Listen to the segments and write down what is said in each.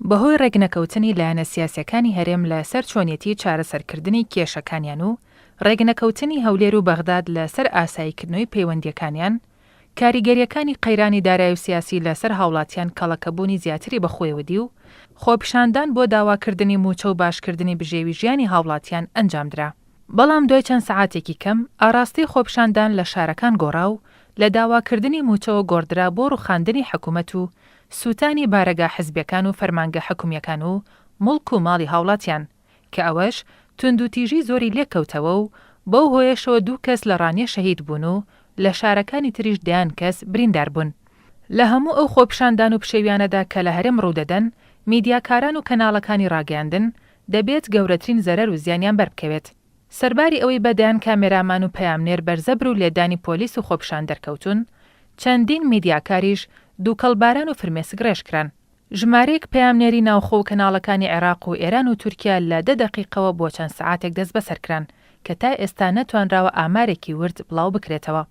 بەهۆی ڕێکنەکەوتنی لایەنە سیاسیەکانی هەرێم لە سەر چۆنیەتی چارەسەرکردنی کێشەکانیان و ڕێکنەکەوتنی هەولێر و بەغداد لە سەر ئاساییکردنەوەی پەیوەندیەکانیان، کاریگەریەکانی قەیرانی دارایی و سیاسی لە سەر هاوڵاتیان کەڵەکەبوونی زیاتری بەخۆیەوە دی و خۆپیشاندان بۆ داواکردنی مووچە و باشکردنی بژێوی ژیانی هاوڵاتیان ئەنجامدرا. بەڵام دوای چەند سەعاتێکی کەم ئاراستەی خۆپیشاندان لە شارەکان گۆڕا و لە داواکردنی مووچەوە گۆڕدرا بۆ ڕوخاندنی حکومەت و سووتانی بارەگا حزبیەکان و فەرمانگە حکومیەکان و موڵک و ماڵی هاوڵاتیان کە ئەوەش توندوتیژی زۆری لێکەوتەوە و بەو هۆیەشەوە دوو کەس لە ڕانیە شەهید بوون و لە شارەکانی تریش دەیان کەس بریندار بوون. لە هەموو ئەو خۆپیشاندان و پشێویانەدا کە لە هەرێم ڕوودەدەن، میدیاکاران و کەناڵەکانی ڕاگەیاندن دەبێت گەورەترین زەرەر و زیانیان بەربکەوێت. سەرباری ئەوەی بە دەیان کامێرامان و پەیامنێر بەر زەبر و لێدانی پۆلیس و خۆپیشاندەر کەوتوون، چەندین میدیاکاریش دووکەڵباران و فرمێسک ڕێژ کران. ژمارەیەک پەیامنێری ناوخۆ و کەناڵەکانی عێراق و ئێران و تورکیا لە دە دەقیقەوە بۆ چەند سەعاتێک دەستبەسەر کران، کە تا ئێستا نەتوانراوە ئامارێکی ورد بڵاو بکرێتەوە.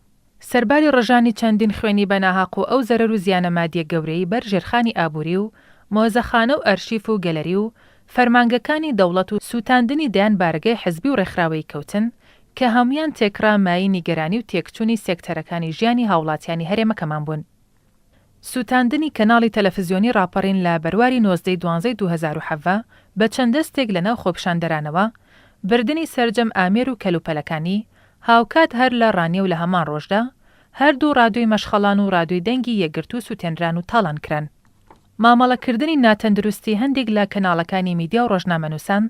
سەرباری ڕژانی چەندین خوێنی بە ناهەق و ئەو زەرەر و زیانە مادیە گەورەی بەر ژێرخانی ئابووری و مۆزەخانە و ئەرشیف و گەلەری و فەرمانگەکانی دەوڵەت و سووتاندنی دەیان بارەگای حزبی و ڕێکخراوەیی کەوتن کە هەموویان تێکڕا مایەی نیگەرانی و تێکچوونی سێکتەرەکانی ژیانی هاوڵاتیانی هەرێمەکەمان بوون. سوتاندنی کەناڵی تەلەفزیۆنی ڕاپەڕین لە بەرواری نۆزدەی دوانزەی 2017 بە چەند دەستێک لە ناو خۆپیشاندەرانەوە، بردنی سەرجەم ئامێر و کەلوپەلەکانی، هاوکات هەر لە ڕانیە و لە هەمان ڕۆژدا، هەردوو ڕادیۆی مەشخەڵان و ڕادیۆی دەنگی یەکگرتوو سوتێنران و تاڵان کران. مامەڵەکردنی ناتەندروستی هەندێک لە کەناڵەکانی میدیا و ڕۆژنامەنووسان،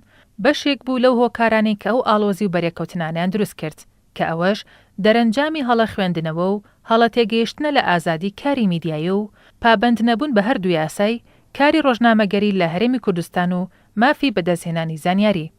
بەشێک بوو لەو هۆکارانەی کە ئەو ئاڵۆزی و بەرێکەوتنانەیان دروست کرد، کە ئەوەش دەرەنجامی هەڵە خوێندنەوە و هەڵە تێگەیشتنە لە ئازادی کاری میدیایی و پابەندنەبوون بە هەردوو یاسای کاری ڕۆژنامەگەری لە هەرێمی کوردستان و مافی بەدەستهێنانی زانیاری.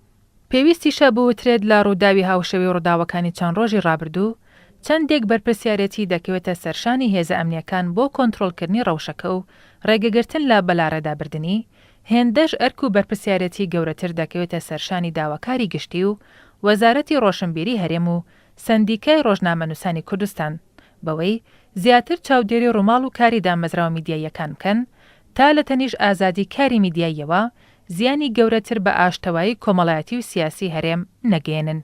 پێویستیشە بوترێت لە ڕووداوی هاوشێوەی ڕووداوەکانی چەند ڕۆژی ڕابردوو، چەندێک بەرپرسیارێتی دەکەوێتە سەرشانی هێزە ئەمنییەکان بۆ کۆنترۆڵکردنی ڕەوشەکە و ڕێگەگرتن لە بەلاڕێدابردنی، هێندەش ئەرک و بەرپرسیارێتی گەورەتر دەکەوێتە سەرشانی داواکاری گشتی و وەزارەتی ڕۆشنبیری هەرێم و سەندیکای ڕۆژنامەنووسانی کوردستان بەوەی زیاتر چاودێری ڕووماڵ و کاری دامەزراوە میدیاییەکان بکەن تا لە تەنیشت ئازادی کاری میدیاییەوە زیانی گەورەتر بە ئاشتەوایی کۆمەڵایەتی و سیاسی هەرێم نەگەیەنن.